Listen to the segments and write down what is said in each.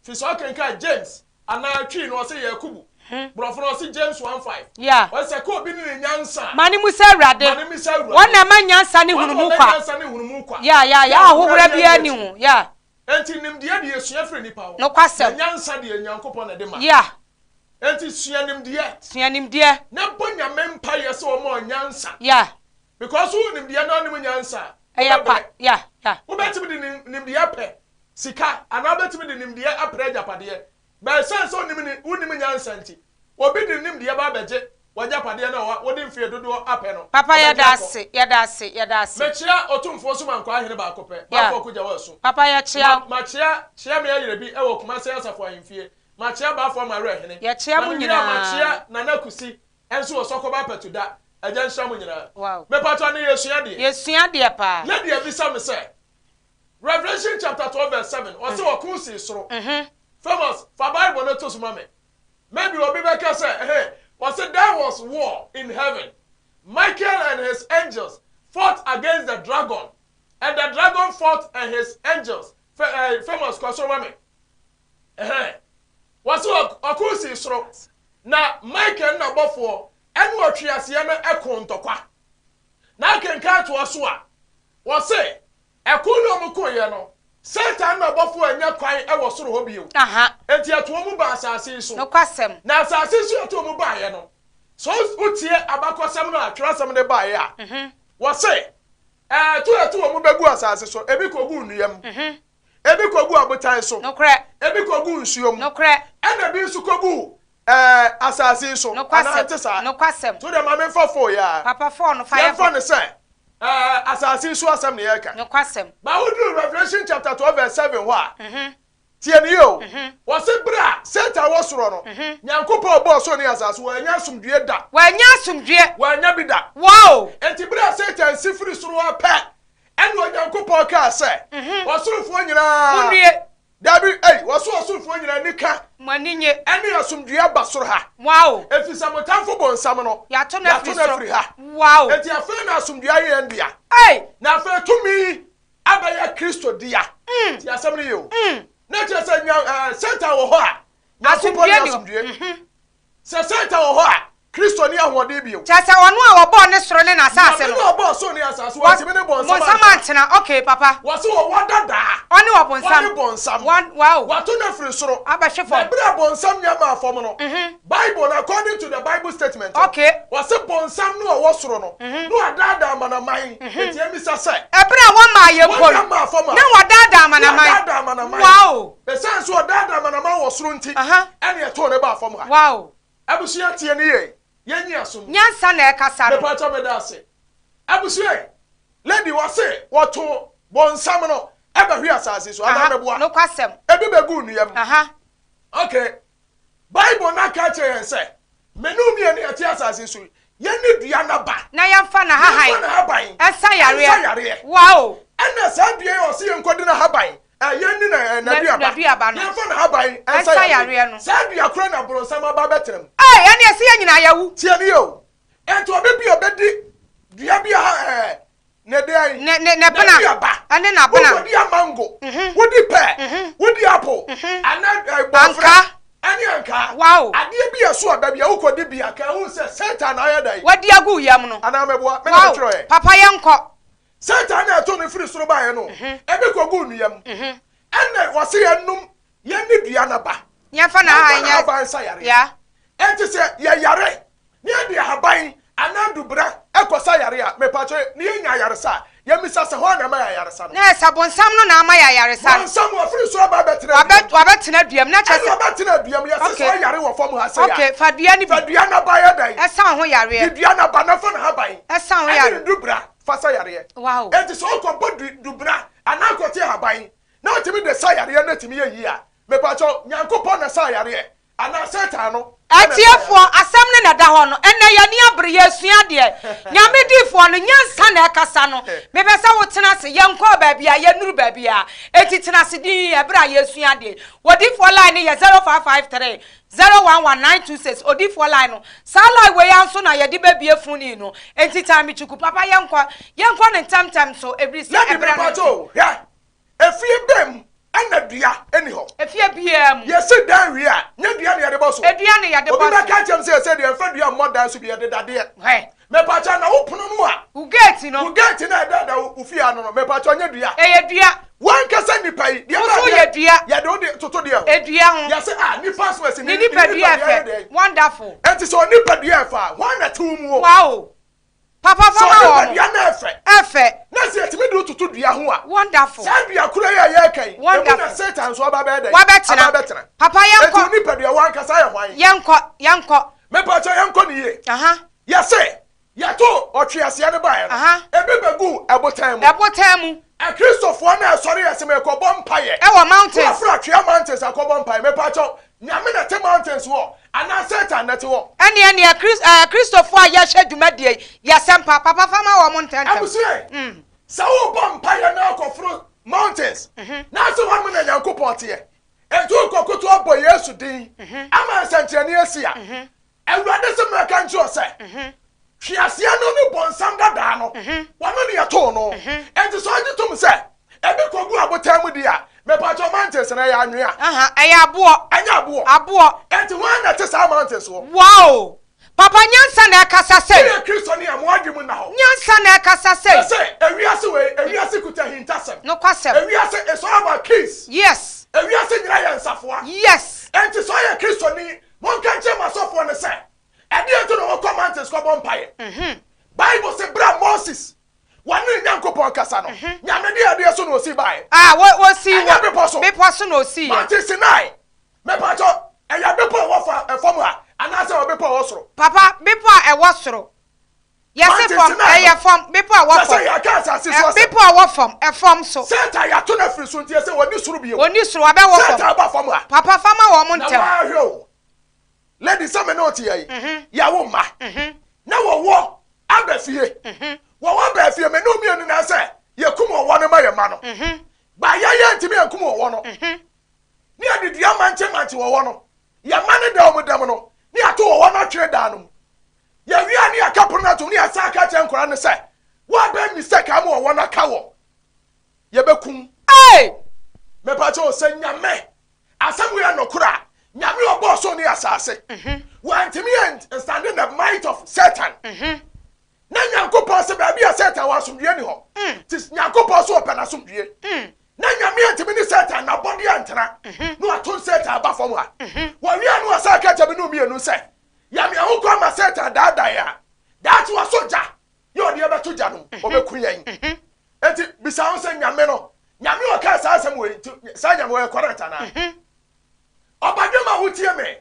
Fi sɛ ɔkenkan James anaa Twi no ɔse Yakubu, Borɔfo no ɔse James 1:5. Ɔse sɛ ka obi ne ne nyansa a. Ma ne mmisa Awurade. Ma ne mmisa Awurade. Wɔn na ɛma nyansa ne Wɔn na nhunumu wɔma kwa. nyansa ne nhunumu kwa. Yeah, A a ahohora ahohora biara biara nni nni akyi. ho. Yeah. Enti nimdeɛ deɛ yɛsua firi nnipa hɔ. Nokwasɛm. Na nyansa deɛ Nyankopɔn na ɛde ma. Enti sua nimdeɛ. Sua nimdeɛ. Na bɔ Nyame mpaeɛ sɛ ɔmma wo nyansa. Because wowɔ nimdeɛ na wonim nyansa a, Ɛyɛ kwa. wobɛbrɛ. Wobɛtumi de nimdeɛ apɛ sika anaa wobɛtumi de nimdeɛ apere agyapadeɛ. But ɛsiane sɛ wonim ne wonnim nyansa nti, obi de ne nimdeɛ ba abɛgye w'agyapadeɛ no a wode mfeɛ dodoɔ apɛ no, Papa ɔbɛgye yɛda akɔ. ase, yɛda ase, yɛda ase. Mekyea Otumfoɔ Sumankwaa Hene baako pɛ, Bafo Okugya Wasu. Papa yɛkyea Ma wo. makyea Kyeame Ayerɛbi wɔ Kumase Asafo Ahemfie. Makyea Bafo Amawerɛ Hene. Yɛkyea Na mo mewie a nyinaa. makyea Nana Kusi nso wɔ Sɔkɔba Apatuda. Agya nhyira mo nyinaa. Mepatɔ ne yɛsua deɛ. Yɛsua deɛ paa. Lady abisa me sɛ, Revelation chapter 12 verse 7, ɔse ɔko sii soro. Famous, fa Bible no to so ma me. Maybe obi bɛka sɛ, ɛhɛ, ɔse there was war in heaven. Michael and his angels fought against the dragon, and the dragon fought and his angels. Famous, kɔ soro ma me. Ɛhɛn. Wɔse ɔko sii soro, na Michael ne n'abɔfoɔ ɛne ɔtweaseɛ no ɛko ntɔkwa. Na akenkan toa so a, wɔse ɛko no a wɔkoeɛ no, Satan ne n'abɔfoɔ annya kwan wɔ soro hɔ bio. Enti ɛto wɔn baa asase yi so. Nokwasɛm. Na asase yi so ɛto wɔn baeɛ no, sɛ wotie abakɔsɛm no a twerɛsɛm no baeɛ a, wɔse ɛto ɛto wɔn bɛgu asase so, ebi kɔgu nnua mu, ebi kɔgu abotan so, ebi kɔgu nsuo mu, ɛna ebi nso kɔgu asase yi so. Anaa ɛnte saa? Nokwasɛm. To deɛ ma memfa foo yɛ a. Papa foo no fa yɛ Yɛmfa no sɛ asase yi so asɛm na yɛreka. Nokwasɛm. Ba woduru Revelation chapter 12 verse 7 hɔ a, tie no yie o. Wɔse bere a Satan wɔ soro no, Nyankopɔn bɔɔ soro ne asase, wannya asomdwie da. Wannya asomdwie. Wannya bi da. Wow! Enti bere a Satan si firi soro hɔ pɛ, ɛna Onyankopɔn kaa sɛ, Ɔsorofoɔ nyinaa, Monnue. Dabi, ei, wɔso ɔsorofoɔ nyinaa anika. Mo ani nnye. Ɛne asomdwoeɛ aba soro ha. Wow! Ɛfiri sɛ mo tamfo bonsam no, Yɛato no afiri yɛato no soro. afiri ha. Wow! Enti afei na asomdwoeɛ ayɛ yɛn dea. Ei! Na afei tumi abɛyɛ Kristo dea. Tie asɛm no yie o. Na kyerɛ sɛ nya, eh, Satan wɔ hɔ a, Nyankopɔn Asomdwoeɛ nni nni hɔ. asomdwoeɛ. Sɛ Satan wɔ hɔ a, Kristo nni ahoɔden bio. Kyerɛ sɛ ɔno a ɔbɔɔ ne soro ne n'asase Nyame no. na ɔbɔɔ soro ne asase, wantumi ne bonsam Bonsam antena. antena. Okay, papa. Wɔse ɔwɔ dadaa. Ɔne ɔbonsam. Ɔne bonsam. Wɔn, wow. Wɔato no afiri soro. Abɛhwe Na fam. bere a bonsam nya maa fam no, Bible no, according to the Bible statement no, wɔse bonsam no a ɔwɔ soro no, na wadaadaa amanaman. Enti emisa sɛ. Ɛbere a wɔmaa yɛn mpo Wɔnya no, maa fam a, na wɔdaadaa na amanaman. wadaadaa amanaman. Wow. Esiane sɛ ɔdaadaa amanaman wɔ soro nti, ɛne ɛtoo no baa fam ha. Wow. Abusua tie no yie, yɛnyi asom. Nyansa na ɛkasa no. Mepakyɛw meda ase. Abusua yi, lady wɔse wɔtoo bonsam no ɛbɛhwe asase so anaa meboa? Nokwasɛm. Ebi bɛguu nnua mu. Okay. Bible no aka akyerɛ yɛn sɛ, me ne wo mmienu yɛte asase so yi, yɛnni dua no aba. Na yɛmfa n'ahahan. Yɛmfa n'ahaban. Nsa yareɛ. Nsa yareɛ. Wow. Ɛna saa dua yi a ɔse yɛnkɔdi n'ahaban, yɛnni n'aduaba. N'aduaba no. Yɛmfa n'ahaban nsa Nsa yareɛ no. Saa dua korɔ na boronsam aba abɛtena mu. Ei, ɛne ɛse yɛn nyinaa yɛawu. Tie me yie o. Enti obi bi a ɔbɛdi dua bi a ɛɛ ne deɛn? Ne ne ne bena. N'aduaba. Ɛne n'abena. Wokɔdi amango. Wodi pɛ. Wodi apple. Anaa bɔɔfrɛ. Ankaa. Ɛne ankaa. Wow. Adeɛ bi a ɛso aba bi a wokɔdi bi a ka ehu sɛ Satan na ayɛ dɛn? Wadi agu wo yam no. Anaa mɛboa? Me na Wow. metwerɛɛ. Papa yɛnkɔ. Satan na ɛtoo no firi soro baeɛ no, ebi kɔguu nnua mu. Ɛnna wɔse yɛnnom, yɛnni dua no aba. Yɛmfa Yɛmfa n'ahaban nyɛ. n'ahaban nsa yareɛ. Yeah. Enti sɛ yɛyare na yɛde ahaban anaa dubena kɔsa yare a, mepakyɛ na yɛnya ayaresa a, yɛmmisa sɛ hwan na ɛma yɛn ayaresa no? Na ɛsɛ bonsam no na ama yɛn ayaresa no. Bonsam wafiri soro aba abɛtena dua mu. Wabɛtena dua mu na kyerɛ sɛ. Ɛna ɔbɛtena dua mu, yɛse sɛ ɔyare wɔ fam ha sei a. Okay, fa dua no bi. Fa dua no aba yɛ dɛn? Ɛsa wo ho yareɛ. Di dua no aba na fa n'ahaban. Ɛsa wo ho yareɛ. Ɛne ne dubena fa sa yareɛ. Wow. Enti sɛ wokɔbɔ dubena anaa kɔte ahaban na wotumi de sa yareɛ na ɛtumi yɛ yie a, mepakyɛw, Nyankopɔn na ɛsa yareɛ anaa Satan no na ɛsa yareɛ? Atiefoɔ, asɛm no na ɛda hɔ no. Ɛnnɛ yɛn ani abere, yɛresua adeɛ. Nyame diifoɔ no, nyansa na ɛkasa no. Mepɛ sɛ wotena ase. Yɛnkɔɔ baabiara, yɛnnuru baabiara. Enti tena ase dinn ɛberɛ a yɛresua adeɛ yi. W'odiifoɔ line no yɛ 0553 011926, odiifoɔ line no. Saa line wei ara nso na yɛde bɛbue phone in no. Enti tan me kyuku. Papa yɛnkɔ. Yɛnkɔ no ntɛmntɛm so, ɛfiri sɛ Lady ɛberɛ no mepakyɛ nti. o, hwɛ, efie bɛn mu. Ɛna dua nni hɔ. Efie biara mu. Yɛsi dan wie a, nyɛ dua na yɛde bɔ so. Dua na yɛde bɔ so. Obi bɛka akyerɛ me sɛ, Sɛ deɛ mfa dua mmɔ dan so bi, yɛde dadeɛ. Hwɛ. Mepakyɛw, na wo pono no a. Wo gate no. Wo gate no a ɛdeda wo fie ano no, mepakyɛw, nyɛ dua. Ɛyɛ dua. W'ankasa nipa yi, deɛ Wo nso woyɛ dua. Yɛde wo de toto deɛ ho. Dua ho. Yɛse, ah, nipa nso asi ne nipadua yɛ fɛ. Wonderful. Enti sɛ onipadua yɛ fɛ a, hwan na ɛte wo mu o? Wow. Papa fa ma wɔn. Sɛ onipadua no ɛfɛ. Ɛfɛ. Na sɛ yɛtumi de wo toto dua ho a. Wonderful. Saa dua koro yi a yɛreka yi. Wonderful. Emu na Satan nso aba bɛyɛ dɛn? Wabɛtena. Aba abɛtena. Papa yɛnkɔ. Enti onipadua wankasa yɛ hwan? Yɛnkɔ, yɛnkɔ. Mepakyɛ yɛnkɔ ne yie. Aha. Yɛse yɛto ɔtweaseɛ no baeɛ no. Aha. Ebi bɛguu ɛbotan mu. Ɛbotan mu. Akristofoɔ no a ɛsɔre yɛse merekɔbɔ mpaeɛ. Ɛwɔ mountains. Wɔaforo atwea mountains akɔbɔ mpaeɛ. Mepakyɛw, Nyame na ɛte mountains hɔ anaa Satan na ɛte hɔ? Ɛneɛ neɛ Kris ɛɛ Kristofoɔ a yɛhwɛ dwumadie yi, yɛ sɛmpa, papa fa ma wɔn ntɛntɛm. Abusua yi, sɛ worebɔ mpaeɛ na akɔforo mountains na ase hɔ nom na Nyankopɔn teɛ, enti worekɔkoto abɔ Yesu din ama nsɛnkyerɛnne asi a, Awurade se mɛka nkyerɛ wo sɛ, Tweaseɛ no ne bɔnsam dadaa no, wɔno ne yɛtoo no. Enti sɛ ɔgye tom sɛ ebi kɔgu abotan mu deɛ a, mepakyɛw mountains no ɛyɛ anwea? Aha, ɛyɛ aboɔ. Ɛnyɛ aboɔ. Aboɔ. Enti hwan na ɛte saa mountains hɔ? Wow! Papa, nyansa na ɛkasa sei. Woyɛ Kristoni a, mo adwene mu nna hɔ. Nyansa na ɛkasa sei. Mese, ewiase wei, ewiase kuta ahintasɛm. Nokwasɛm. Ewiase, it's all about keys. Yes. Ewiase nyinaa yɛ nsafoa. Yes. Enti sɛ ɔyɛ Kristoni, monka nkyerɛ mo asɔfoɔ no sɛ, Ɛdeɛn nti na wɔkɔ mountains kɔbɔ mpaeɛ? Bible se berɛ a Moses wɔne ne Nyankopɔn kasa no, Nyame de adeɛ so na ɔsii baeɛ. Ah, wɔ, wɔsii Ɛnyɛ wɔ bepɔ so. bepɔ so na ɔsiiɛ. Mountain Sinai, mepakyɛ, ɛyɛ bepɔ a ɛwɔ fa, ɛfam ha, anaasɛ ɛwɔ bepɔ a ɛwɔ soro? Papa, bepɔ a ɛwɔ soro. Yɛse fam, ɛyɛ fam, bepɔ a ɛwɔ fam. Sɛ sɛ yɛka asase so asɛm. Bepɔ a ɛwɔ fam, ɛfam so. Satan yɛato no afiri so nti ɛsɛ ɔnni soro bio. Ɔnni soro, wabɛwɔ fam. Satan aba fam ha. Papa fa ma wɔn ntɛm. Na woahwɛ o, lady sɛ me ne wo te ha yi, yɛawo mma, na wɔwɔ aba fie. Wɔwɔ aba fie, me ne wo mmienu na sɛ yɛkum ɔwɔ no ma yɛn mma no. Ba yɛn yɛntumi ankum ɔwɔ no. Ne yɛde dua mankye mankye ɔwɔ no. Yɛn mma no da wɔn dam no, ne yɛato ɔwɔ no atwene dan no mu. Yɛwie a ne yɛaka pono no atom ne yɛsan aka akyerɛ nkwadaa no sɛ, Woabɛn mistake ama ɔwɔ no aka wɔ, yɛbɛkum. Ei! Mepa kyɛw sɛ Nyame asɛm wei yɛ nɔkorɛ a, Nyame a ɔbɔɔ soro ne asaase, wantumi anstande the might of Satan. Na Nyankopɔn se baabi a Satan wɔ asomdwie ni hɔ. Nti Nyankopɔn so ɔpɛ n'asomdwie. Na Nyame antumi ne Satan n'abɔdeɛ antena, na wato Satan aba fam ha. Wɔwie a na wasan aka akyerɛ me ne wo mmienu sɛ, Yɛ me ahokwan ma Satan daadaa yɛn a, daakye wasɔ gya yɛ ɔde yɛn bɛto gya no mu, ɔbɛku yɛn. Enti bisa ho sɛ, Nyame no, Nyame a ɔkaa saa asɛm wei nti, saa Nyame ɔyɛ correct anaa? Ɔbadwemma a wotie me,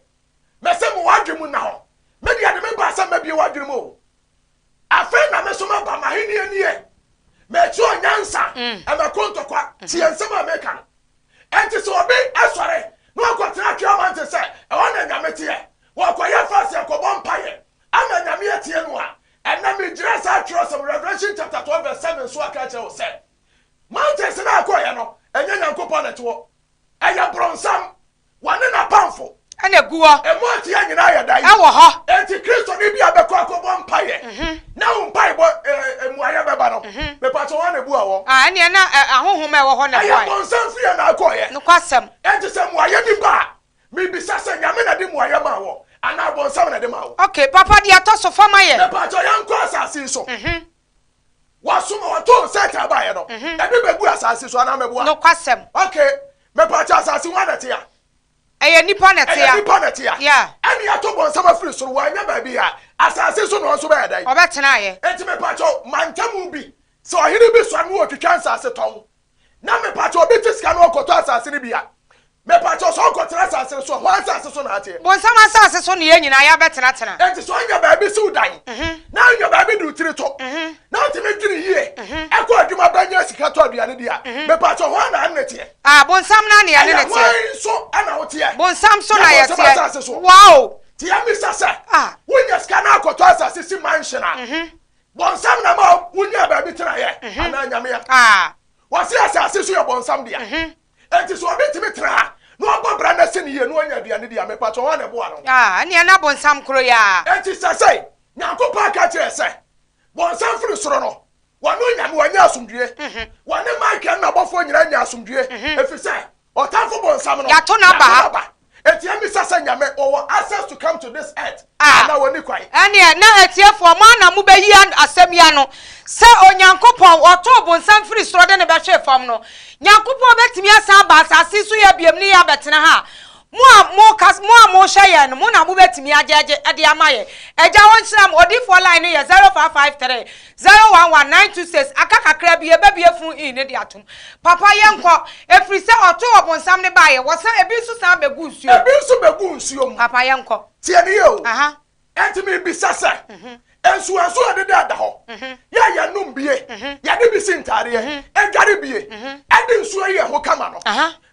mese mo w'adwene mu nna hɔ. Me deɛ de me baa sɛ mɛbie w'adwene mu o. Afei na me nso maba, m'ahennie nie. Mekyerɛ nyansa, ɛmɛko ntɔkwa. Tie nsɛm a meka no. Enti sɛ obi sɔre na ɔkɔtena atwea mountain sɛ ɛhɔ na Nyame teɛ, wɔkɔyɛ fast ɛkɔbɔ mpaeɛ ama Nyame atie no a, ɛnnɛ megyina saa twerɛsɛm Revelation chapter 12 verse 7 so aka akyerɛ wo sɛ, mountains no a ɛkɔeɛ no, ɛnyɛ Nyankopɔn na ɛte hɔ, ɛyɛ bronsam. Wɔne n'apamfo. Ɛna egu hɔ. Emu ateɛ nyinaa yɛ dan. Ɛwɔ hɔ. Enti Kristoni bi a bɛkɔ akɔbɔ mpaeɛ na wo mpaebɔ mmuaeɛ bɛba no, mepakyɛ wɔn na ebua wɔ. Ah, ɛneɛ na ahonhom a ɛwɔ hɔ na ɛboaeɛ. Ɛyɛ bɔnsam fie na akɔeɛ. Nokwasɛm. Enti sɛ mmuaeɛ bi ba a, mebisa sɛ Nyame na de mmuaeɛ maa wɔ anaa bɔnsam na de maa wɔ? Okay, papa deɛ ɛtɔ so fa ma yɛn. Mepakyɛ yɛnkɔ asase yi so. Wɔsoma wɔtoo Satan baeɛ no, ebi bɛgu asase so anaa mɛboa? Nokwasɛm. Okay, mepakyɛ asase ho ana tea? Ɛyɛ nipa na ɛtea. Ɛyɛ nipa na ɛtea. Yeah. Ɛne ato bɔnsam afiri soro, wanya baabi a, asase so na ɔnso bɛyɛ dɛn? Ɔbɛtenaeɛ. Enti mepakyɛ mantamu bi, sɛ ɔhene bi sɔre na ɔtwitwa nsase tɔn, na mepakyɛ obi te sika na ɔkɔtɔ asase no bi a, Mepakyɛw, sɛ ɔkɔtena asase no so a, hwan asase so na ateɛ? Bonsam asase so na yɛn nyinaa yɛabɛtenatena. Enti sɛ ɔnya baabi siw dan, na ɔnya baabi de wo tiri to, na ɔtumi dwene yie, kɔ adwuma bɛnya sika tɔ aduane di a, mepakyɛw, hwan na ne teɛ? Ah, bonsam no ara na yɛne Ɛyɛ no teɛ. hwan so na woteɛ? Bonsam so na Yɛ bonsam yɛteɛ. asase so. Wow! Nti yɛmmisa sɛ, Ah. wonya sika na akɔtɔ asase si mansion a, bonsam na ma wonyaa baabi tenaeɛ anaa Nyame a? Ah. Wɔse asase so yɛ bonsam dea. Enti sɛ obi tumi tra ha na ɔbɔ bra na si no yie na ɔnya aduane di a, mepakyɛw hwan na ɛboa no? Ah, ɛnneɛ na bonsam koro yi ara. Enti sɛsɛi, Nyankopɔn aka akyerɛ yɛ sɛ, bonsam firi soro no, wɔne Onyame wɔanya asomdwie. Wɔne Michael ne n'abɔfoɔ nyinaa anya asomdwie, ɛfiri sɛ. Ɔtamfo bonsam no, Yɛato no aba ha. Yɛato no aba. Enti ɛmmisa sɛ Nyame ɔwɔ access to come to this earth Ah. anaa ɔnni kwan. Ɛnneɛ, na atiefoɔ, mo ara na mobɛyi asɛm yi ano, sɛ Onyankopɔn, ɔtoo bonsam firi soro de no bɛhwee fam no, Nyankopɔn bɛtumi asan aba asase yi so yɛ biom ne yɛn abɛtena ha a? Mo a mokas, mo a mohwɛ yɛn no, mo na mobɛtumi agyɛgye de ama yɛn. Agya ɔnhyira mo. Odiyifoɔ line no yɛ 0553 011 926. Aka kakra bi, yɛbɛbue phone in no de atom. Papa, yɛnkɔ. Ɛfiri sɛ ɔtoo ɔbonsam no baeɛ, wɔsan, ebi nso san bɛguu nsuo mu. Ebi nso bɛguu nsuo mu. Papa, yɛnkɔ. Tie no yie o. Aha. Enti mebisa sɛ, nsuansu a ɛdeda da hɔ, yɛ a yɛnom bie, yɛde bi si ntaadeɛ, dware bie, de nsuo yi yɛn ho kama no,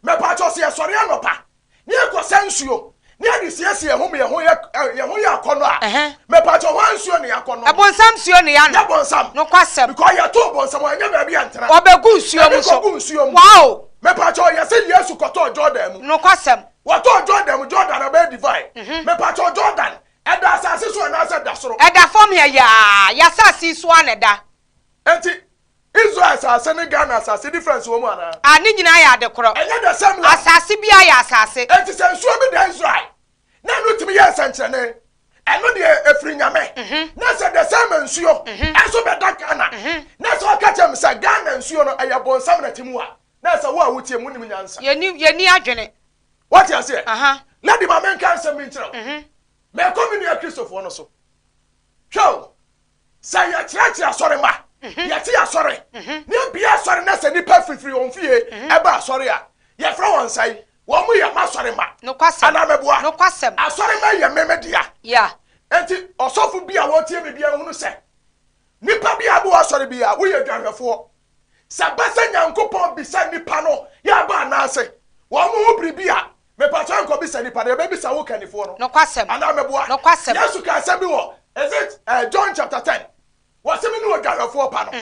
mepaakyɛw sɛ yɛsɔre anɔpa na yɛkɔsa nsuo na yɛde siesie yɛn ho ma yɛn ho yɛ yɛn ho yɛ akɔnnɔ a, mepaakyɛw hwan nsuo na yɛakɔnom? Ɛbonsam nsuo na yɛanom. Nyɛ bonsam. Nokwasɛm. Because yɛtoo bonsam a, ɛnyɛ baabi a ntena. Ɔbɛgu nsuo mu Ebi nso. kɔgu nsuo mu. Wow! Mepaakyɛw yɛse Yesu kɔtɔɔ Jordan mu. Nokwasɛm. Wɔtɔɔ Jordan mu, Jordan abɛyɛ divine. Mepakyɛw, Jordan, ɛda asase so anaasɛ ɛda soro? Ɛda fam ha yi ara, yɛn asase yi so ara na ɛda. Enti, Israel asase ne Ghana asase, difference wɔ mu anaa? Ah, ne nyinaa yɛ ade korɔ. Ɛnyɛ the same land. Asase biara yɛ asase. Enti sɛ nsuo bi da Israel, na ɛno tumi yɛ nsɛnkyerɛnne, ɛno deɛ ɛfiri Nyame. Na sɛ the same nsuo nso bɛda Ghana, na sɛ ɔka kyerɛ me sɛ Ghana nsuo no, ɛyɛ bonsam na ɛte mu a, na sɛ wo a wotie mu wonim nyansa. Yɛnni, yɛnni adwene. Woate aseɛ? Aha. Lady, ma menka nsɛm bi nkyerɛ wo. Mhm. Mekɔ me nua Kristofoɔ no so. Hwɛ o, sɛ yɛkyerɛkyerɛ asɔre mma, Mhm. yɛte asɔre, Mhm. na yɛbie asɔre na sɛ nnipa firifiri wɔn fie Mhm. ɛba asɔre a, yɛfrɛ wɔn sɛn? Wɔn yɛ m'asɔre mma. Nokwasɛm. Anaa mɛboa? Nokwasɛm. Asɔre mma yɛ me me dea. Yeah. Enti ɔsɔfo bi a wɔtie me biara nhunu sɛ, nipa bi a abɔ asɔre biara, woyɛ dwanhwɛfoɔ. Sɛ ɛba sɛ Nyankopɔn bisa nnipa no yɛ aba anaase wɔn ho biribi a, mepakyɛw nkɔbisa nnipa no, yɛbɛbisa wo kannifoɔ no. Nokwasɛm. Anaa meboa? Nokwasɛm. Yesu kaa asɛm bi wɔ, is it eh, John chapter 10, wɔse me ne odwanhwɛfoɔ pa no.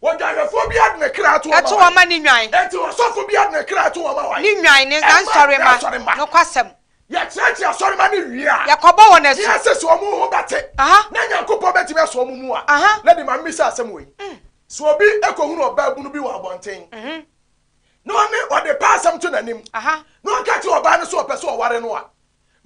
Odwanhwɛfoɔ biara de ne kra to hɔ ma Ɛto hɔ wan? ma ne nnwan. Enti ɔsɔfo biara de ne kra to hɔ ma wan? Ne nnwan, ne Ɛma n'asɔremma. n'asɔremma. Nokwasɛm. Yɛkyerɛkyerɛ asɔremma no wie a, Yɛkɔbɔ wɔn asu. nea ɛsɛ sɛ wɔn ho bɛte Aha. na Nyankopɔn bɛtumi asɔ wɔn mu a, Aha. Lady, ma memmisa asɛm wei. Sɛ obi kɔhunu ɔbaabunu bi wɔ abɔnten na ɔne ɔde pɛ asɛm to n'anim na ɔka kyerɛ ɔbaa no sɛ ɔpɛ sɛ ɔware no a,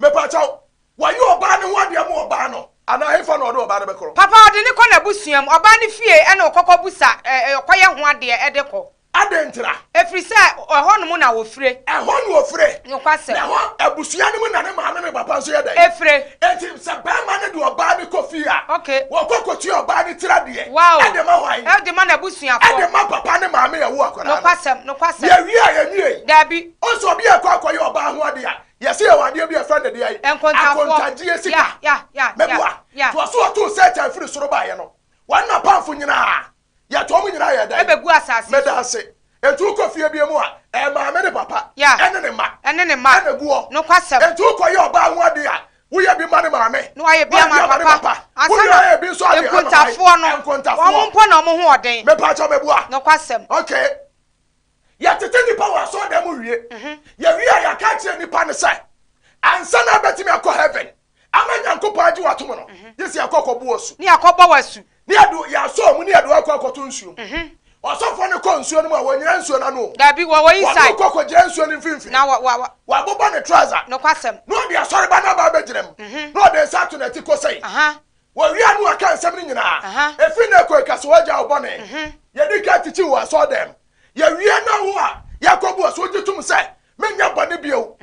mepakyɛw, wayɛ ɔbaa no ho adeɛ ma ɔbaa no anaa hefa na ɔde ɔbaa no bɛkorɔ? Papa, ɔde no kɔ n'abusua mu, ɔbaa no fie ɛna ɔkɔkɔbusa, ɔkɔyɛ ho adeɛ de kɔ. Adɛn ntira? Ɛfiri sɛ ɛhɔnom na wɔfire. Ɛhɔ na wɔfire. Nokwasɛm. Na ɛhɔ, abusua no mu na ne maame ne papa nso yɛ dɛn? Ɛfire. Enti sɛ barima no de ɔbaa no kɔ fie a, Okay. wɔkɔ kɔtua ɔbaa no tiri adeɛ. Wow. Ɛde ma hwan? Ɛde ma n'abusuafoɔ. Ɛde ma papa ne maame a ɛwo akwadaa no. Nokwasɛm, nokwasɛm. Yɛwie a yɛnwiei. Dabi. Ɔnso obi a ɛkɔ akɔyɛ ɔbaa ho adeɛ a, yɛse yɛwɔ adeɛ bi a yɛfrɛ no deɛn? Nkontafoɔ. Akontagyeɛ sika. Ya, ya, ya, ya, Mɛboa. ya. Toa so ɔtoo Satan firi soro baeɛ no, wɔn n'apamfo nyinaa. Yɛtɔ wɔn nyinaa yɛ dɛn? Ɛbɛgu asase so. Meda ase. Enti wokɔ fie bi mu a, ɛyɛ maame ne papa. Yeah. Ɛne ne mma. Ɛne ne mma. Ɛna egu hɔ. Nokwasɛm. Enti wokɔyɛ ɔbaa ho ade a, woyɛ bi ma ne maame. Na wayɛ bi ama ne papa. papa. Ansa Wowie na ayɛ bi nso ade ama hwan? nkontafoɔ no. Nkontafoɔ. Wɔn mpo na wɔn ho ɔden. Mepaakyɛw meboa. Nokwasɛm. Okay. Yɛtete nnipa wɔ asɔredan mu wie. Yɛwie a yɛaka akyerɛ nnipa no sɛ ansa na abɛtumi akɔ heaven ama Nyankopɔn agye wo atom no, gye sɛ yɛkɔ kɔbɔ wo asu. Ne yɛakɔbɔ wo asu. Ne yɛde yɛasɔ wɔn ne yɛde wɔn akɔ akɔto nsuo mu. Ɔsɔfoɔ no kɔ nsuo no mu a, wɔnnyina nsuo no ano o. Dabi, wɔwɔ inside. Wɔne kɔ kɔgyina nsuo no mfimfini. Na wɔ, wɔ, wɔ. Wɔabobɔ ne trouser. Nokwasɛm. Na ɔde asɔreba no aba abɛgyina mu. Na ɔde nsa ato n'ati kɔ sei. Wɔwie a na waka nsɛm no nyinaa. Ɛfiri nnɛ rekɔ yi, ka sɛ woagyae wo bɔne. Yɛdi kan tikyi wo wɔ asɔredan mu. Yɛwie na wo a yɛakɔbu wo asu, wogye tom sɛ, Menyɛ bɔne bio.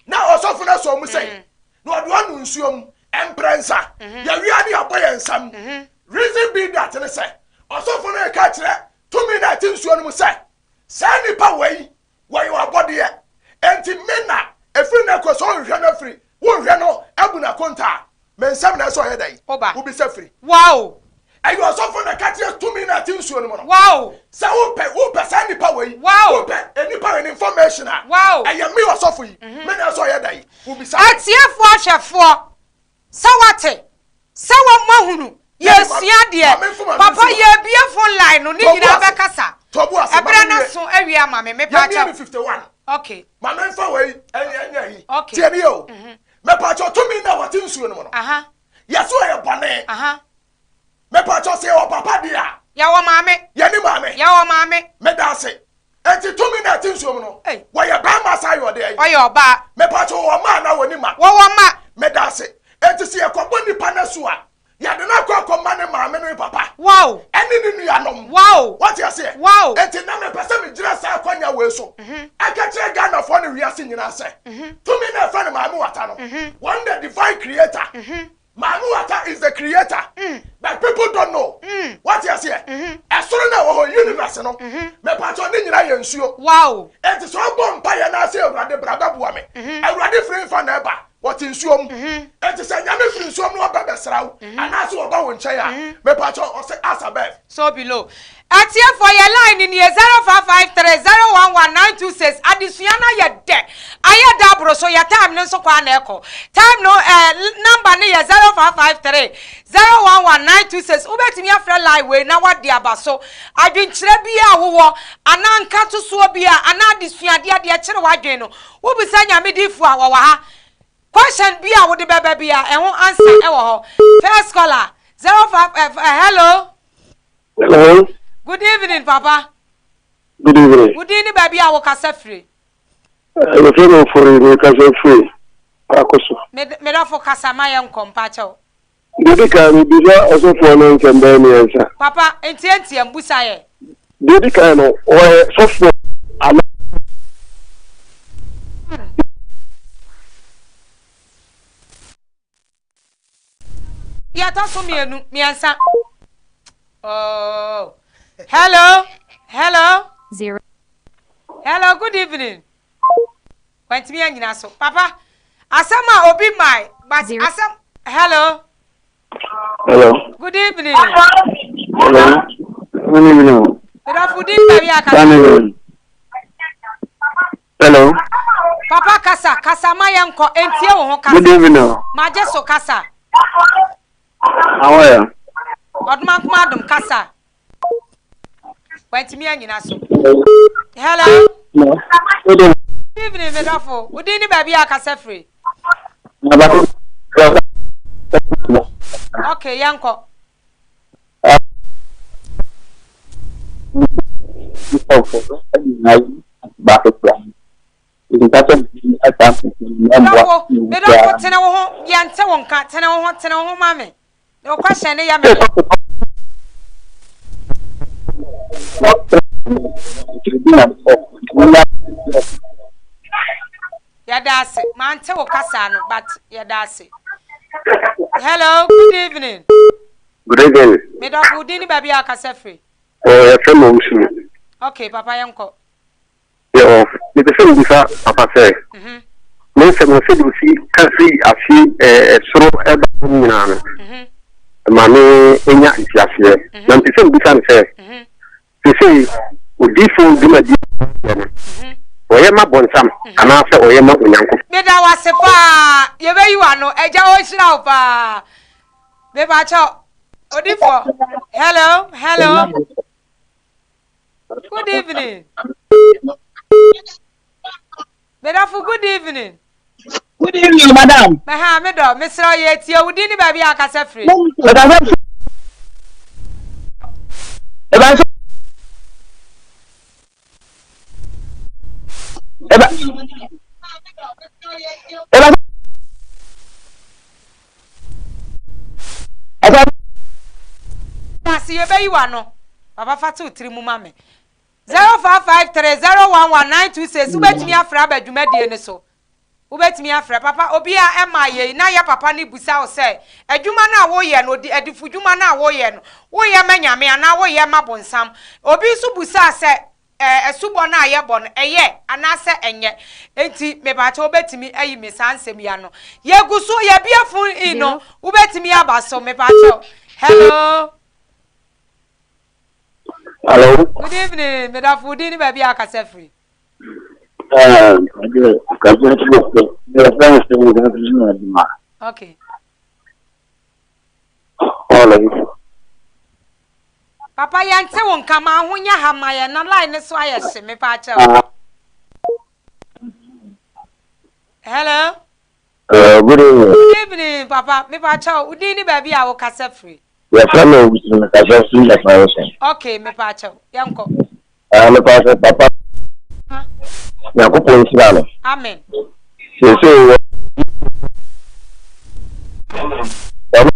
Na ɔsɔfo no asɔ mu sɛ, na ɔde ɔno nsuo mu mprɛnsa. Yɛwie a ne yɛabɔ yɛn nsam. Reason being that ne sɛ, ɔsɔfo no reka akyerɛ tumi no a ɛte nsuo no mu sɛ, saa nnipa wei, wɔyɛ w'abɔdeɛ. Enti me na ɛfiri nnɛ kɔ sɛ ɔnhwɛ no afiri, wonhwɛ no abu no akonta a, me nsam na ɛsɛ ɔyɛ dɛn? Woba. Wobisa firi. Wow! Ɛyɛ ɔsɔfo na ɛka kyerɛ tumi no a ɛte nsuo no mu no. Wow! Sɛ wopɛ, wopɛ saa nipa wei. Wow! Wopɛ nipa wei ne information a. Wow! Ɛyɛ me ɔsɔfo yi. Me na ɛsɛ ɔyɛ dɛn? Wobisa me. Atiefoɔ ahwɛfoɔ, sɛ woate, sɛ wɔ moahunu, yɛresua adeɛ. Papa, yɛrebue phone line no, ne nyinaa bɛkasa. Ɛberɛ no aso awie ama me, mepa Yɛmie kyɛw. no 51. Okay. Ma memfa wei ɛnyɛ ɛnyɛ yi. Okay. Tie me o. Mepa kyɛw tumi no a wɔte nsuo no mu no. Aha. Yɛse ɔyɛ bɔne. Aha. Mepakyɛw sɛ yɛwɔ papa deɛ a. Yɛwɔ maame. Yɛne maame. Yɛwɔ maame. Meda ase. Enti tumi no a ɛte nsuo mu no, Ei. wɔyɛ barima saa yɛ Ɔyɛ ɔbaa. Mepatwo wɔwɔ mma anaa wɔnni mma? Wɔwɔ mma. Meda ase. Enti sɛ yɛkɔbɔ nipa no asu a, yɛde no akɔ akɔma ne maame ne ne papa. Wow! Ɛne ne nuanom. Wow! Woate aseɛ? Wow! Enti na mepɛ sɛ megyina saa akwanya wei so ɛka kyerɛ Ghanafoɔ ne wiase nyinaa sɛ, tumi no a yɛfrɛ no Maame Wata no, wɔn the divine creator. Maame Wata is the creator but people don't know. Wate aseɛ? Ɛsoro no a ɛwɔ hɔ, universe no, mepatwɔ ne nyinaa yɛ nsuo. Wow! Enti sɛ ɔbɔ mpaeɛ na sɛ Awurade bra bɛboa me, Awurade firi nfa na ɛba, wɔte nsuo mu. Enti sɛ Nyame firi nsuo mu na ɔba bɛsra wo anaasɛ ɔba wo nkyɛn a, mepatwɔ ɔse as above. So below. Atiefoɔ yɛ line no nie 0553 011 926 adesua no ayɛ dɛ ayɛ dɛ aboro so yɛ time no nso kɔ a na ɛkɔ time no eh, number no yɛ 0553 011 926 wobɛtumi afrɛ line wei na wade aba so adwenkyerɛ bi a wowɔ anaa nkatosoɔ bi a anaa adesuadeɛ deɛ kyere w'adwen no wobisa nyame difoɔ a wɔwɔ ha question bi a wode bɛba bi a ɛho answer ɛwɔ hɔ first caller 05 eh, eh, hello Hello. Good evening, Papa. Good evening. Wo din ne baabi a wokasa firi? Yɛfrɛ me Ofori, mekasa firi Paako so. Me dɔfo kasa ma yɛn nkɔ mpakyɛw. Deɛ di kan mebisa ɔsɔfoɔ no nsɛm bɛyɛ mmiɛnsa. Papa, ntiantiam, busa yɛ. Deɛ di kan no, ɔyɛ sɔfoɔ anaa? Deɛ ɛtɔ so mmienu, mmiɛnsa. Oh. Hello, hello. Zero. Hello, good evening. Wantumi anyina so. Papa, asɛm a obi mae, but Zero. asɛm, hello. Hello. Good evening. Hello. Good evening. Medɔfo din baabi akasa. Daniel. Hello. Papa kasa, kasa ma yɛn kɔ, entie wo ho kasa. Good evening. Magye so kasa. How are you? Ɔdoma nkoma adom kasa. Wantumi anyina so. Hello. No. Good evening. Good evening, medɔfo. Wo din ne baabi a kasa firi. Okay, yɛn kɔ. Medɔfo, medɔfo, tene wo ho, yɛnte wo nka, tene wo ho, tene wo ho ma me. Na wo question ne yɛ me dɛ. Yɛda ase. Mante wo kasa no, but yɛda ase. Hello, good evening. Good evening. Medɔfo, wo din ne baabi a akasa firi? Oh, yɛfrɛ me Owusu. Okay, papa yɛnkɔ. Yɛ mepɛ sɛ mebisa papa sɛ, Mhm. ne nsɛm no sɛdeɛ ɔsi ka firi aseɛ ɛsoro ɛba fam nyinaa no, Mhm. ɛma me nya nteaseɛ. Na mepɛ sɛ mebisa no sɛ, Mhm. seesei odiyifoɔ dwumadie a ɔyɛ no, Mhm. ɔyɛ ma bɔnsam anaasɛ ɔyɛ ma Onyankopɔn? Meda wo ase paa. Yɛbɛyi w'ano. Agya ɔnhyira wo paa. Mepakyɛw, odifoɔ. Hello, hello. Good evening. Medafo, good evening. Good evening, madam. Mɛha, me dɔ, mesrɛ wo yɛ tie wo din ne baabi a akasa firi. Ase yɛbɛyi w'ano. Papa fa to tiri mu ma me. 0553 011 926 wobɛtumi afrɛ aba dwumadie no so. Wobɛtumi afrɛ papa obi a ɛma yei na yɛ papa no busa wo sɛ adwuma no a woyɛ no adifo dwuma no a woyɛ no woyɛ ma Nyame anaa woyɛ ma bonsam. Obi nso busaa sɛ Ɛɛ, asubɔ no a yɛbɔ no, ɛyɛ anaasɛ ɛnyɛ? Enti, mepakyɛ wobɛtumi ayi me saa nsɛm yi ano? Yɛgu so, yɛabue phone in no, wobɛtumi aba so, mepakyɛ. Hello. Hello. Good evening, medafo, wo din ne baabi a akasa firi? Okay. Hello. Papa yɛnte wo nka ma ho nyɛ ha ma yɛn na line no so ayɛ hye mepa akyɛw. Hello. Good evening. Good evening papa mepa akyɛw wo din ne baabi a wo kasa firi. Yɛfrɛ me Owusu mekasa firi Lafarisen. Okay mepa akyɛw yɛnkɔ. Ah mepa akyɛw papa. Nyankopɔn nhyira no. Amen. Seesei wɔ ɔno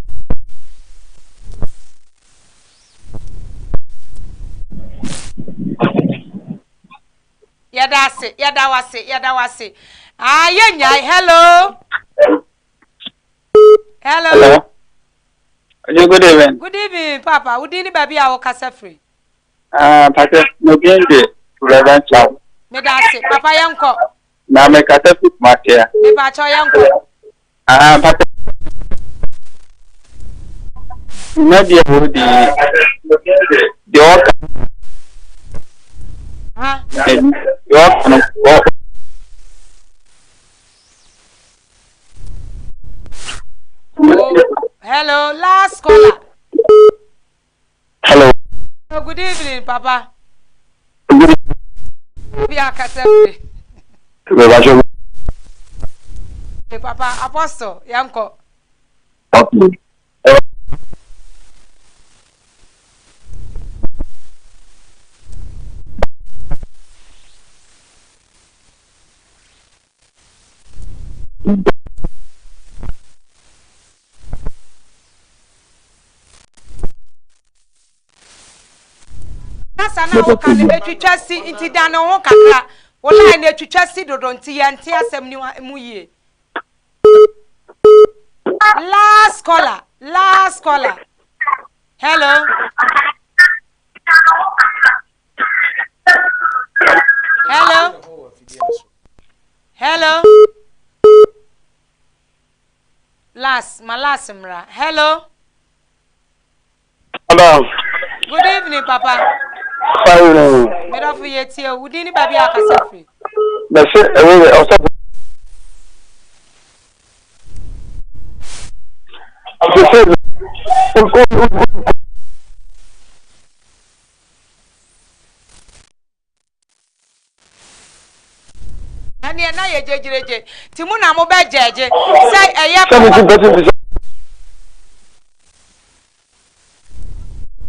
Yɛda ase, yɛda wo ase, yɛda wo ase. Ah, yɛnyae. Hello. Hello. Hello. Good evening. Good evening, Papa. Wo din ne baabi a wokasa firi? Ah, Pastor, me din de Reverend Charles. Meda ase. Papa yɛnkɔ. Na mekasa fi Kumasi a. Mepakyɛw yɛnkɔ. Ah, Pastor. Na deɛ wɔ di deɛ ɔka. Deɛ ɔka no ɔ. Oh, hello, last caller. Hello. Oh, good evening, Papa. Good evening. Bi akasa firi. Hey, Papa, Apostle, yanko. Okay. Kasa na woka no etwitwa si nti da ne ho kakra. Wo line no etwitwa si dodo nti yɛnte asɛm no mu yie. Last caller, last caller. Hello. Hello. Hello. Last, my last mra. Hello. Hello. Good evening, Papa. Fine. Medafo yɛ tie o. Wudi ni baabi a akasa firi. Bɛsɛ ɛwɔ yɛ ɔsɔfo. Sɛ Ɛneɛ na yɛ gyegyeregye nti mo na mo bɛ gyɛgye sɛ ɛyɛ papa.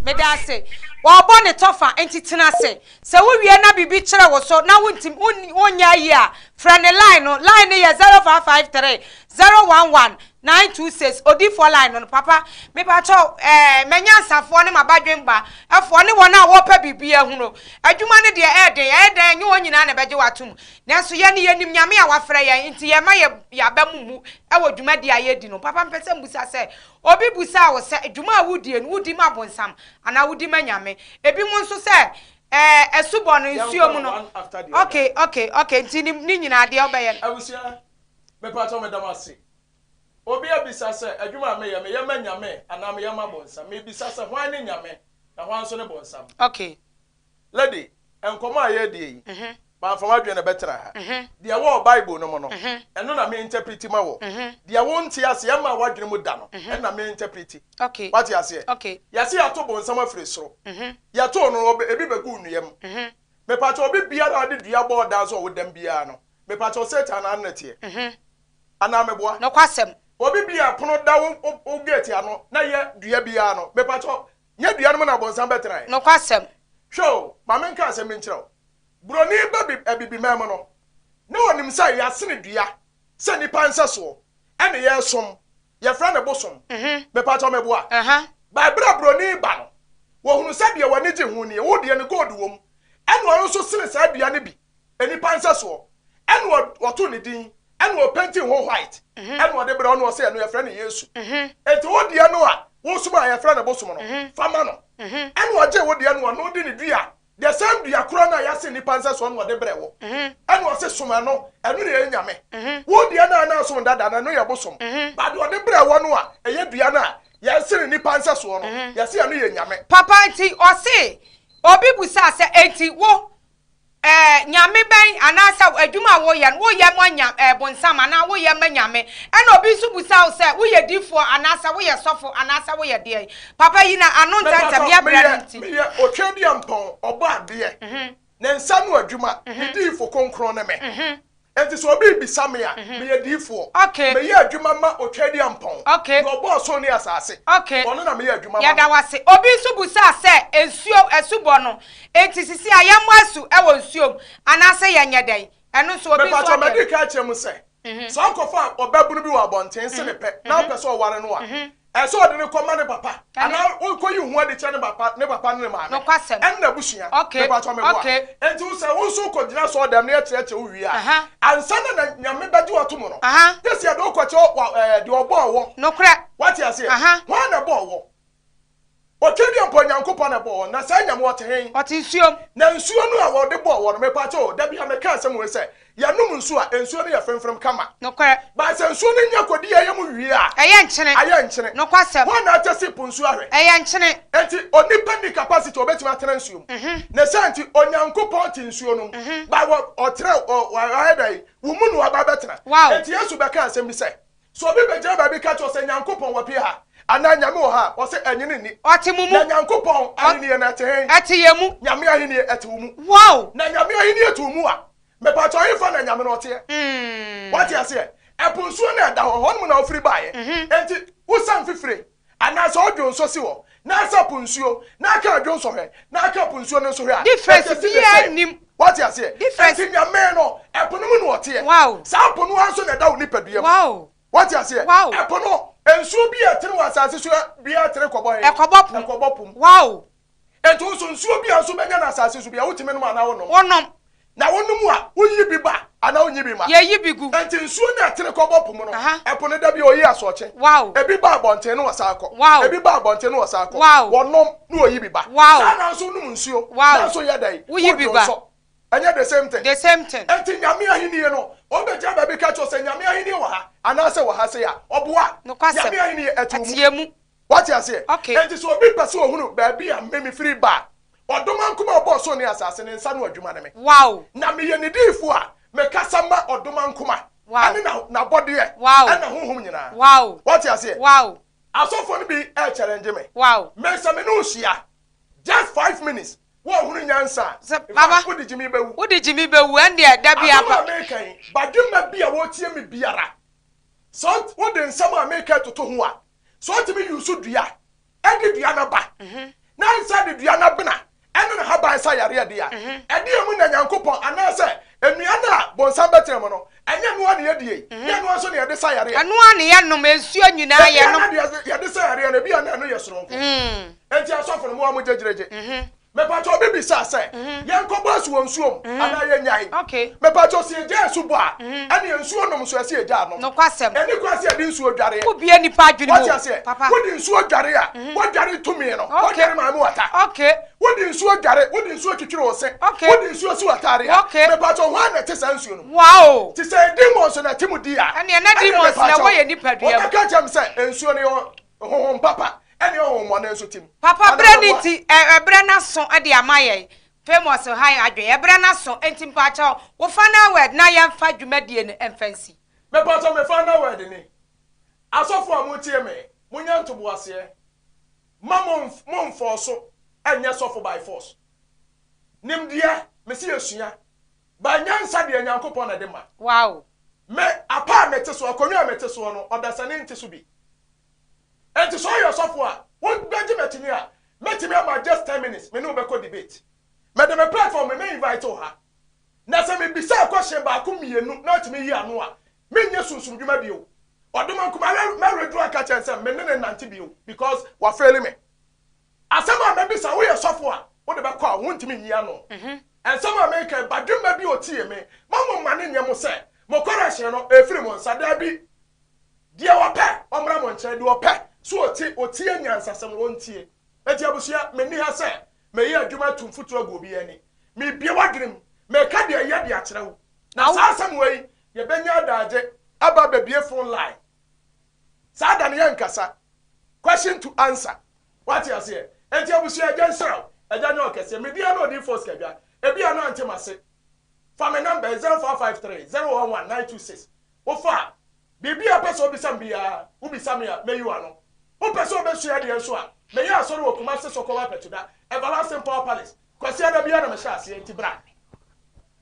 Meda ase. Wɔbɔ ne tɔfa nti tena ase. Sɛ wowie na biribi kyerɛ wo so na wontim wonyɛ ayi a frɛ ne line no. Line no yɛ 0553 011 926 odifoɔ line no no papa mepakyɛw ɛɛ manyansafoɔ ne mabadwenba ɛfoɔ ne wɔn a wɔpɛ biribi ahunu adwuma no deɛ ɛɛden ɛyɛ dɛn ɛnyɛ wɔn nyinaa na ɛbɛgye watom nanso yɛn ne yɛnim nyame a wafrɛ yɛn nti yɛma yɛ yɛaba mu mu ɛwɔ dwumadi a yɛdi no papa mpɛ sɛ mbusa sɛ obi busa wo sɛ dwuma a wodie no wodi ma bonsam anaa wodi ma nyame ebi mo nso sɛ ɛɛ asubɔ no nsuo mu no okay okay okay nti ne nyinaa deɛ ɔbɛyɛ no abusua Mepakyɛw meda mo ase. Obi abisa sɛ, adwuma a meyɛ, meyɛ ma Nyame anaa meyɛ ma bonsam? Mebisa sɛ, hwan ne Nyame na hwan nso ne bonsam? Okay. Lady, nkɔmmɔ a yɛredie yi, mamfa m'adwene na ɛbɛtena ha. Deɛ ɛwɔ Bible no mu no, ɛno na me interpreti ma wo. Deɛ wonte aseɛ, ɛmma w'adwene mu da no, ɛno na me interpreti. Okay. Wate aseɛ? Okay. Yɛse yɛato bonsam afiri soro. Yɛtoo no, ebi bɛguu nnua mu. Mepakyɛw, obi biara a ɔde dua bɔɔ dan so a ɔwɔ dam biara no, Mepakyɛw Satan ano na ɛteɛ? Anaa meboa? Nokwasɛm. Obi bia pono da wo wo gate ano na yɛ dua biara no, mepakyɛw, nyɛ dua no mu na abonsam bɛtena ɛ? Nokwasɛm. Hwɛ o, ma menka asɛm bi nkyerɛ wo. Buroni ba bi Abibiman mu no, na onim sɛ yɛasene dua sɛ nnipa nsɛsoɔ ɛne yɛresom, yɛfrɛ no bosom. Mepakyɛw meboa? By berɛ a buroni ba no, wɔhunu sɛ deɛ w'ani gye ho nie, wo deɛ no gold wom, ɛna ɔno nso sene saa dua no bi. Nnipa nsɛsoɔ ɛna ɔtoo ne din ɛna ɔpɛnti ho white ɛna ɔde brɛ ɔna ɔsɛ ɛno yɛfrɛ no Yesu enti wo deɛ no a wosom a yɛfrɛ no bosom no fa ma no ɛna ɔgye wo deɛ no ɔno de ne dua the same dua korɔ no a yɛase nnipa nsɛsoɔ no ɔde brɛ wo ɛna ɔse som ɛno ɛno na ɛyɛ nyame wo deɛ no a na asom dada no ɛno yɛ bosom but deɛ ɔde brɛ wɔ no a ɛyɛ dua no a yɛse ne nnipa nsɛsoɔ no yɛse ɛno yɛ nyame. Papa nti ɔse obi busaa sɛ enti wo Eh, nyame bɛn anaasɛ adwuma a woyɛ no, woyɛ ma nya eh, bonsam anaa woyɛ ma nyame? Ɛna obi nso busa wo sɛ, woyɛ difoɔ anaasɛ woyɛ sɔfo anaasɛ woyɛ deɛn? Papa yi na ano ntɛntɛm yɛ berɛ no nti. Meyɛ Otweaduampɔn, Ɔbɔadeɛ, Ne nsa ano adwuma, ne diyifo kronkron ne me. Enti sɛ obi rebisa me a, meyɛ diyifoɔ. Meyɛ adwuma ma Otweaduampɔn, deɛ ɔbɔɔ ɔsoro ne asase. Ɔno na meyɛ adwuma ma no. Yɛda wo ase. Obi nso busaa sɛ, nsuo, asubɔ no, enti sisi a yɛmmɔ asu wɔ nsuo mu anaasɛ yɛnyɛ dɛn? Ɛno nso obi nso Mepakyɛw adeɛ. madi kan akyerɛ mu sɛ, sɛ ɔkɔfa ɔbabunu bi wɔ abɔnten se ne pɛ na ɔpɛ sɛ ɔware no a, ɛsɛ sɛ ɔde no kɔma ne papa anaa ɔkɔyi ho adi kyerɛ ne papa ne papa ne ne maame Nokwasɛm. ɛne n'abusua. Okay, Mepakyɛw meboa. okay. Enti wo sɛ wo nso wokɔgyina asɔɔdɛm na yɛkyerɛkyerɛ wo wie a, ansa na na Nyame bɛgye wo atom no, gye sɛ yɛde wo kɔkyerɛ wa ɛɛ deɛ ɔbɔɔ wɔ. Nokorɛ. Wate aseɛ? Hwan na ɛbɔɔ wɔ? Otwedeɛ mpo Nyankopɔn na ɛbɔɔ wɔn, na saa Nyame ɔte he? Ɔte nsuo mu. Na nsuo no a wɔde bɔɔ wɔn no, mepakyɛ o, da biara meka asɛm wei sɛ, yɛnom nsuo a, nsuo no yɛ fremfrem kama. Nokorɛ. But sɛ nsuo no nya kɔdi yɛn yam wie a, Ɛyɛ nkyene. ayɛ nkyene. Nokwasɛm. Hwan na atɛsi po nsuo ahwɛ? Ɛyɛ nkyene. Enti onipa nni capacity a ɔbɛtumi atena nsuo mu. Ne saa nti, Onyankopɔn te nsuo no mu, but wɔ, ɔtrɛ, ɔ, wayɛ dɛn? Wo mu na waba abɛtena. Wow. Enti Yesu bɛkaa asɛm bi sɛ, Sɛ obi bɛgyina baabi ka kyerɛ wo sɛ Nyankopɔn wɔ pie ha, anaa Nyame wɔ ha a, ɔse ɛnye no nni. Ɔte mo mu. Na Nyankopɔn ahennie no ɛte hen? Ɛte yɛn mu. Nyame ahennie ɛte wo mu. Wow! Na Nyame ahennie te wo mu a, mepakyɛw hefa na Nyame no ɔteɛ? Wate aseɛ? Ɛpo nsuo no a ɛda hɔ, hɔ nom na wofiri baeɛ. Enti wosan fifire, anaa sɛ wodwo nso si hɔ, na asa po nsuo, na aka adwo nso hwɛ, na aka po nsuo no nso hwɛ a, Difference ɛte the biara same. nnim. Wate aseɛ? Difference. Enti Nyame no, ɛpo no mu na ɔteɛ. Wow. Saa po no ara nso na ɛda wo nipadua mu. Wow. Wate aseɛ? Wow. Ɛpo no, nsuo bi a ɛtene wɔ asase so biara tene kɔbɔ he? Ɛkɔbɔ po. Ɛkɔbɔ po mu. Wow. Enti wo nso, nsuo bi a nso bɛnya no asase so biara, wotumi nom anaa wonnom? Wonom. Na wonom a, woyi bi ba anaa wonyi bi ma? Yɛyi bi gu. Enti nsuo no a ɛtene kɔbɔ po mu no, ɛpo no da bi a ɔyi asoɔkye. Wow. Ebi ba abɔnten na wɔsan kɔ. Wow. Ebi ba abɔnten na wɔsan kɔ. Wow. Wɔnom na wɔyi bi ba. Wow. Saa na nso wonom nsuo. Wow. Nanso yɛ dɛn? Woyi bi Wodwo ba. nsɔ. Ɛnyɛ the same thing? The same thing. Enti Nyame ahennie no, wɔbɛgyina baabi ka kyerɛ wo sɛ Nyame ahennie wɔ ha anaasɛ wɔ ha sei a, ɔboa. Nokwasɛm. Nyame ahennie ɛte wo mu. Ɛte yɛn mu. Wate aseɛ? Okay. Enti sɛ obi pɛ sɛ ɔhunu baabi a me mefiri ba a, Ɔdomankoma a ɔbɔɔ soro ne asase ne nsa ano adwuma ne me. Wow. Na meyɛ ne diyifoɔ a mekasa ma Ɔdomankoma Wow. ne na, n'abɔdeɛ Wow. ne honhom nyinaa. Wow. Wate aseɛ? Wow. Asɔfoɔ no bi rechallenge me. Wow. Me sɛ me ne wo hyia just 5 minutes, woahunu nyansa a, Sɛ, in Baba, fact, wode gyimi bɛwu. wode gyimi bɛwu, ɛndeɛ da bi Asɛm apa. a meka yi, badwemma bi a wɔretie me biara, sɛ wode nsɛm a meka toto ho a, sɛ ɔtumi use dua de dua no ba na nsa de dua no abena ɛne ne haban sa yareɛ de a, ɛdeɛ mu na Nyankopɔn anaasɛ nnua no a bonsam bɛtena mu no, ɛnyɛ ɛno ara na yɛdie, na ɛno ara nso na yɛde sa yareɛ. Ɛno ara na yɛnom, nsuo nyinaa Ebia yɛnom. na deɛ yɛde sa yareɛ no, ebia na ɛno yɛ soronko. Enti asɔfo no, mo a mogyegyregye, Mepakyɛ obi bisaa sɛ yɛnkɔbɔ asu wɔ nsuo mu anaa yɛnnyae? Mepakyɛ sɛ yɛgyae asu bɔ a, ɛneɛ nsuo nom nso ɛsɛ yɛgyaa nom. Nokwasɛm. Ɛnni kwan sɛ yɛde nsuo dwareɛ. Wobue nipa adwene mu Wate o, aseɛ? papa. Wode nsuo dware a, woadware tumi no. Woadware Maame Wata. Wode nsuo dware, wode nsuo twitwiri wo se, wode nsuo si w'ataare a, mepakyɛ hwan na ɛte saa nsuo no mu? Wow! Te sɛ demons na ɛte mu di a, Ɛneɛ na ɛneɛ demons na mepakyɛ ɛwɔ yɛn nipadua mu. wɔbɛka kyerɛ me sɛ nsuo no yɛ honhom papa. Ɛne ɔhommɔne nso tim. Papa Anaa berɛ no meboa? nti ɛ ɛberɛ no aso de ama yɛn Famous ha yɛn adwene ɛberɛ no aso nti mpakyɛw wo final word na yɛnfa dwumadie no mfa nsi. Mepakyɛw me final word ni, Asɔfo a motie me, monya ntoboaseɛ, mma mo monfɔɔso nyɛ sɔfo by force. Nimdeɛ, mese yɛsua, but nyansa deɛ Nyankopɔn na ɛde ma. Wow. Me, apa a mete soɔ, akonnwa a mete soɔ no, ɔdasani nte so bi. Enti sɛ ɔyɛ ɔsɔfo a, wobɛgye me akyinnye a, mɛtumi ama just 10 minutes me ne wo bɛkɔ debate. Mede me platform me mɛ invite wo ha. Na sɛ mebisa question baako mmienu na watumi yi ano a, menyɛ sunsum dwuma bio. Ɔdomankoma mɛreduru aka kyerɛ no sɛ me ne no nnante bio because wafaili me. Asɛm a mɛbisa, woyɛ sɔfo a, wode bɛkɔ a, wontumi nyi ano. Nsɛm a meka yi, badwemma bi a ɔtie me, ma mo mma no nyɛ mo sɛ mo correction no ɛfiri mo nsa. Daabi. Deɛ ɔpɛ, ɔmmra mo nkyɛn, deɛ ɔpɛ sɛ ɔte, ɔtie nyansasɛm no, ɔntie. Enti abusua, menni ha sɛ meyɛ adwuma atu mfuturo agu obiara ani. Merebue w'adwene mu, mereka deɛ ɛyɛ de akyerɛ wo. Na saa asɛm wei, yɛbɛnya adagye aba abɛbue phone line. Saa da no yɛnkasa. Question to answer. Woate aseɛ? Enti abusua, Agya nhyira wo. Agya nyɛ wo kɛseɛ. Me din ara ne Odiyifoɔ Sikadwa. Ebia na ante m'ase. Fa me number yi, 0453 011 926. Wofa a, biribi a wopɛ sɛ wobisa me biara, wobisa me a, mɛyi w'ano. Wopɛ sɛ wobɛsua adeɛ nso a, meyɛ asɔre wɔ Kumasi Sokowa Pɛtuda, Everlasting Power Palace. Kwasiada biara na mehyɛ aseɛ, nti bra.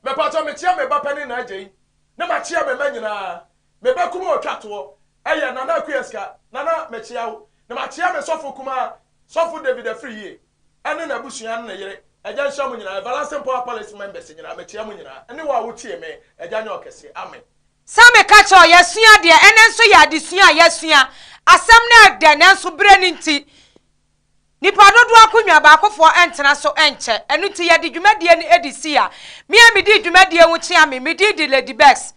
Mepakyɛw, mekyea me ba panin Naagyei, na makyea me mma nyinaa. Me ba kumaa a ɔtwa toɔ yɛ Nana Akua Sika. Nana, mekyea wo. Na makyea me sɔfo kumaa, Sɔfo David Afriyie, ne n'abusua ne ne yere. Agya nhyira mo nyinaa. Everlasting Power Palace members nyinaa, mekyea mo nyinaa. Ɛne wo a wotie me, Agya nyɛ ɔkɛseɛ. Amen. Sɛ meka kyerɛ wo, yɛasua adeɛ, ɛnnɛ nso yɛ adesua a yɛasua. Asɛm no ɛdɛ, nanso berɛ no nti, nnipa dodoɔ akonnwa baakofoɔ ntena so nkyɛ. Ɛno nti yɛde dwumadie no de si ha. Me a medii dwumadie ho kyea me, me din de Lady Becks.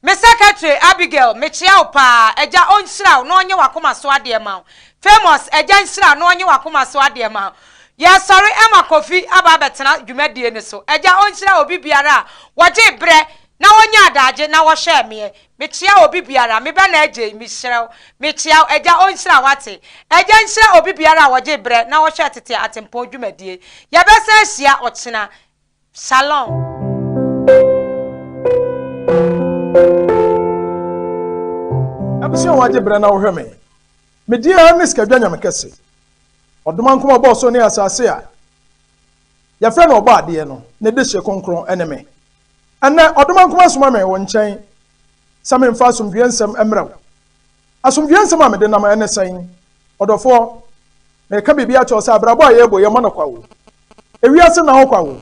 Me secretary Abigail, mekyea wo paa. Agya ɔnhyira wo na ɔnyɛ w'akoma so adeɛ ma wo. Famous, Agya nhyira wo na ɔnyɛ w'akoma so adeɛ ma wo. Yɛresɔre ma Kofi aba abɛtena dwumadie no so. Agya ɔnhyira obi biara a wɔgyee berɛ na wɔnyaa adagye na wɔhwɛɛ meɛ. Mekyea obi biara, me ba na Agyei, mehyira wo, mekyea wo, Agya ɔnhyira wo wate. Agya nhyira obi biara a wɔgyee berɛ na wɔhwɛɛ Tete Atempɔn dwumadie. Yɛbɛsan ahyia ɔkyena. Shalom. Abusua a wɔagye berɛ na wohwɛ me. Me din ara ne Sikadwa Nyame Kɛse. Ɔdomankoma ɔbɔɔ soro ne asase a yɛfrɛ no Ɔbɔadeɛ no, ne dehye kronkron ne me. Ɛnnɛ, Ɔdomankoma asoma me wo nkyɛn sɛ memfa asomdwoeɛ nsɛm mmrɛ wo. Asomdwoeɛ nsɛm a mede nam ne sɛn? Ɔdɔfoɔ, mereka biribi akyerɛ wo sɛ abrabɔ a yɛrebɔ yi, ɛmmɔ no kwa o. Ewiase nna hɔ kwa o.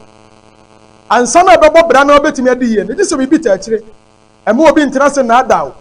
Ansa na ɛbɛbɔ bra na wobɛtumi adi yie no, gye sɛ biribi taa akyire. Ɛmma obi ntena ase nnaadaa wo.